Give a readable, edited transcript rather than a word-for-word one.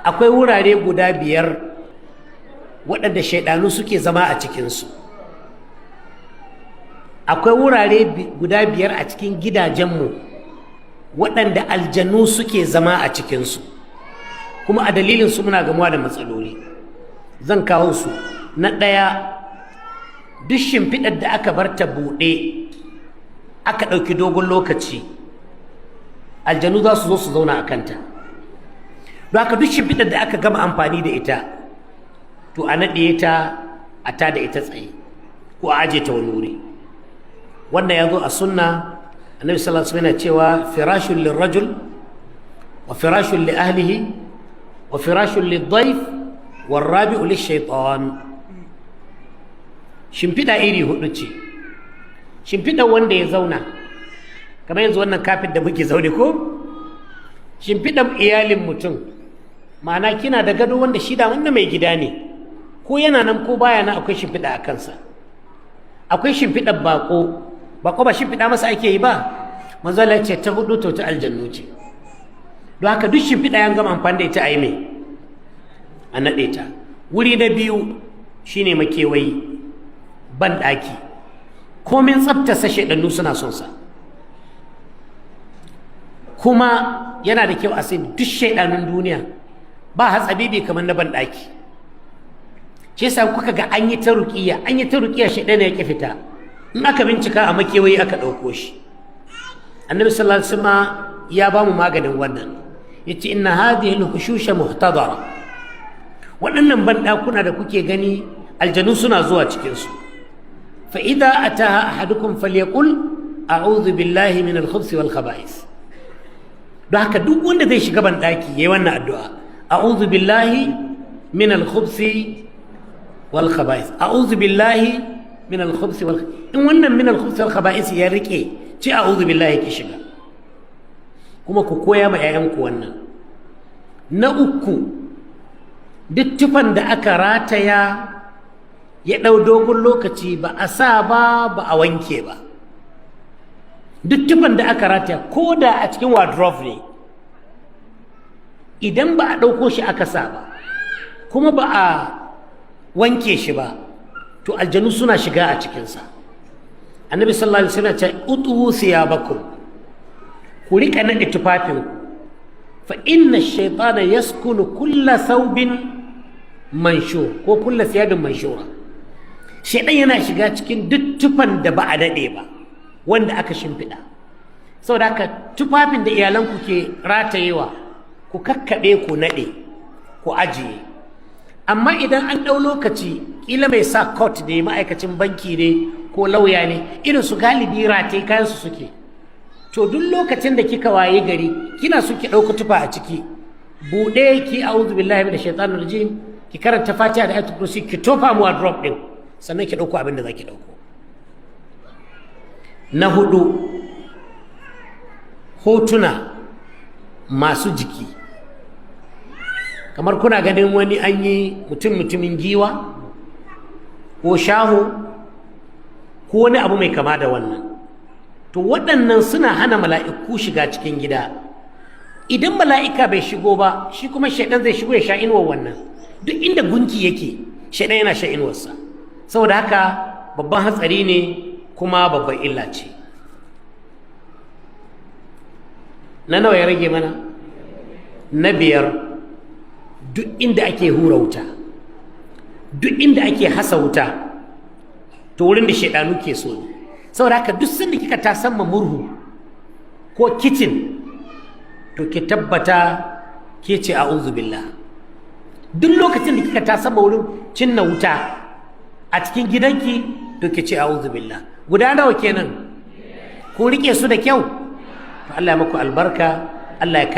Akwai wurare guda biyar waɗanda shaidanu suke zama a cikinsu. Akwai wurare guda biyar a cikin gidajenmu waɗanda aljanu suke zama a cikinsu, kuma a dalilin su muna gamuwa da matsaloli. Zan kawo su. Na ɗaya, duk shimfiɗar da aka bar ta buɗe aka ɗauki dogon lokaci, aljanu za su zo su zauna a kanta. Don haka duk shimfiɗar da aka gama amfani da ita, to a naɗe ta, a ta da ita tsaye ko a aje ta wani wuri. Wannan ya zo a sunna. Annabi sallallahu alaihi wasallam cewa: "Firashun lirrajul wa firashun li ahlihi wa firashun lidhayf والرابع للشيطان". Shimfiɗa iri hudu ce. Shimfiɗa wanda ya zauna, kamar yanzu wannan kafet da muke zaune, ko shimfiɗan iyalin mutum, ma'ana kina da gado wanda shi da wanda mai gida ne, ko yana nan ko baya nan, akwai shimfiɗa a kansa. Akwai shimfiɗar bako. Bako ba shimfiɗa masa ake yi ba? Manzo Allah ce ta hudu to ta aljannu ce. Don haka duk shimfiɗa ya gama amfani da ita, a yi mai a naɗe ta. Wuri na biyu shine makewayi, ban ɗaki. Komin tsabtasa, shaidannu suna son sa. Kuma yana da kyau a sai duk shaidanun duniya ba hatsabibi kamar na ban ɗaki. Shi yasa kuka ga an yi ta ruƙiya, an yi ta ruƙiya, shaidan ya ƙi fita. In aka bincika, a makewayi aka ɗauko shi. Annabi sallallahu alaihi wasallam ya ba mu maganin wannan. Yace: "Inna hadhihi al-hushusha muhtadara". Waɗannan banɗakuna da kuke gani, aljanu suna zuwa cikinsu. "Fa idza ataha ahadukum falyaqul: a'udhu billahi min al-khubuthi wal khaba'ith". Don haka duk wanda zai shiga banɗaki yayi wannan addu'a: "A'udhu billahi min al-khubuthi wal khaba'ith, a'udhu billahi min al-khubuthi wal". In wannan "min al-khubuthi wal khaba'ith" ya rike, ce "a'udhu billahi" ki shiga. Kuma ku koya ma 'ya'yanku wannan. Na uku, duk tufan da aka rataya ya ɗau dogon lokaci ba a sa ba, ba a wanke ba, duk tufan da aka rataya, ko da a cikin wardrobe ne, idan ba a ɗauko shi aka sa ba kuma ba a wanke shi ba, to aljanu suna shiga a cikinsa. Annabi sallallahu alaihi wasallam ce: "Utwu thiyabakum", ku rika naɗe tufafinku. "Fa inna shaytana yaskunu kulla thawbin manshur", ko "kulla thiyabin manshura". Shaytan yana shiga cikin duk tufan da ba a daɗe ba, wanda aka shimfiɗa. Saboda haka tufafin da iyalanku ke ratayewa, ku kakkaɓe, ku naɗe, ku ajiye. Amma idan an ɗau lokaci, ƙila mai sa coat ne, ma'aikacin banki ne ko lauya ne, irin su galibi rataye kayansu suke, to duk lokacin da kika waye gari kina so ki ɗauka tufa a ciki, buɗe ki "a'udhu billahi minash shaitanir rajim", ki karanta Fatiha da Ayatul Kursi, ki tofa mu wardrobe ɗin, sannan ki ɗauko abin da za ki ɗauko. Na hudu, hotuna masu jiki, kamar kuna ganin wani an yi mutum mutumin giwa ko shaho ko wani abu mai kama da wannan, to waɗannan suna hana mala'iku shiga cikin gida. Idan mala'ika bai shigo ba, shi kuma shaidan zai shigo ya sha inuwar wannan. Duk inda gunki yake, shaidan yana sha inuwarsa. Saboda haka babban hatsari ne kuma babban illa ce. Na nawa ya rage mana? Na biyar, duk inda ake hura wuta, duk inda ake hasa wuta, to wurin da shaidanu ke so ne. Saboda haka duk sanda kika tasamma murhu ko kicin, to ki tabbata ke ce "a'udhu billah". Duk lokacin da kika tasamma wurin cinna wuta a cikin gidanki, to ki ce "a'udhu billah". Guda nawa kenan? Ku rike su da kyau. To Allah ya maku albarka, Allah ya